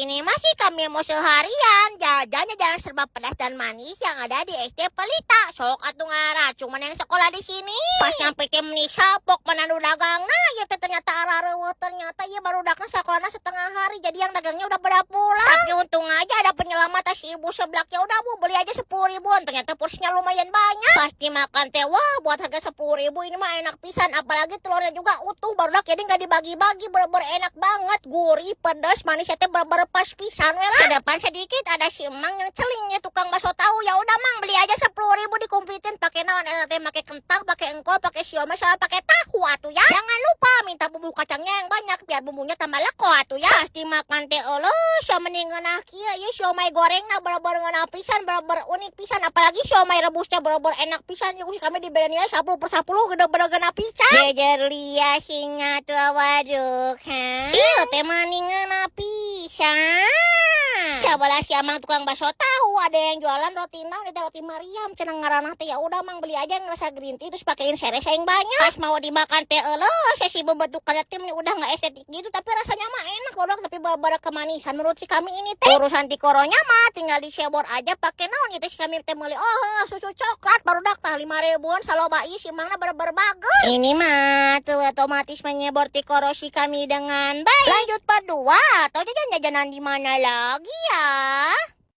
Ini masih kami mau seharian jajan jajan serba pedas dan manis yang ada di SD Pelita. Sok atuh ngaracung mana yang sekolah di sini. Pas nyampe ke meni sapok mana nu dagang. Nah, ya teh ternyata arareuweuh, ternyata ya barudakna sekolahnya setengah hari, jadi yang dagangnya udah pada pulang. Tapi untung aja ada penyelamat si ibu seblak. Ya udah, Bu, beli aja 10 ribuan. Ternyata porsinya lumayan banyak. Pasti makan teh, wah, buat harga 10 ribu ini mah enak pisan. Apalagi telurnya juga utuh barudak, jadi nggak dibagi-bagi, bener-bener enak banget. Gurih, pedas, manisnya teh bener-bener pas pisan we lah. Ke depan sedikit ada si emang yang celing ya, tukang bakso tahu. Ya udah, Mang, beli aja 10 ribu, dikumplitin pakai naon eta teh, pakai kentang, pakai engkol, pakai siomay, sama pakai tahu atuh ya. Jangan lupa minta bumbu kacangnya yang banyak biar bumbunya tambah leko atuh ya. Pasti makan teh, euleuh, sia mending ngeunah kieu ya, siomay gorengna bener-bener ngeunah pisan, bener-bener unik pisan, apalagi siomay rebusnya bener-bener enak pisan ya. Kami diberi nilai 10 per 10, bener-bener ngeunah pisan. Jejer lia singa tuh, waduh, ha. Ieu teh mani ngeunah pisan. Cobalah si amang tukang bakso tahu ada yang jualan roti naon itu, roti Mariam cenah ngaranna teh. Ya udah, Mang, beli aja yang rasa green tea, terus pakein seres yang banyak. Pas mau dimakan teh, euleuh, sesi bentukannya teh udah nggak estetik gitu, tapi rasanya mah enak bodoh, tapi bener kemanisan menurut si kami ini teh. Urusan tikoronya mah tinggal disebor aja pakai naon itu, si kami teh meuli, oh, susu coklat barudak tah, 5 ribuan saloba. Ieu si mangna bener-bener bagus. Ini mah tuh otomatis menyebor tikoro si kami dengan baik. Lanjut part 2 atau jajan jajanan di mana lagi ya?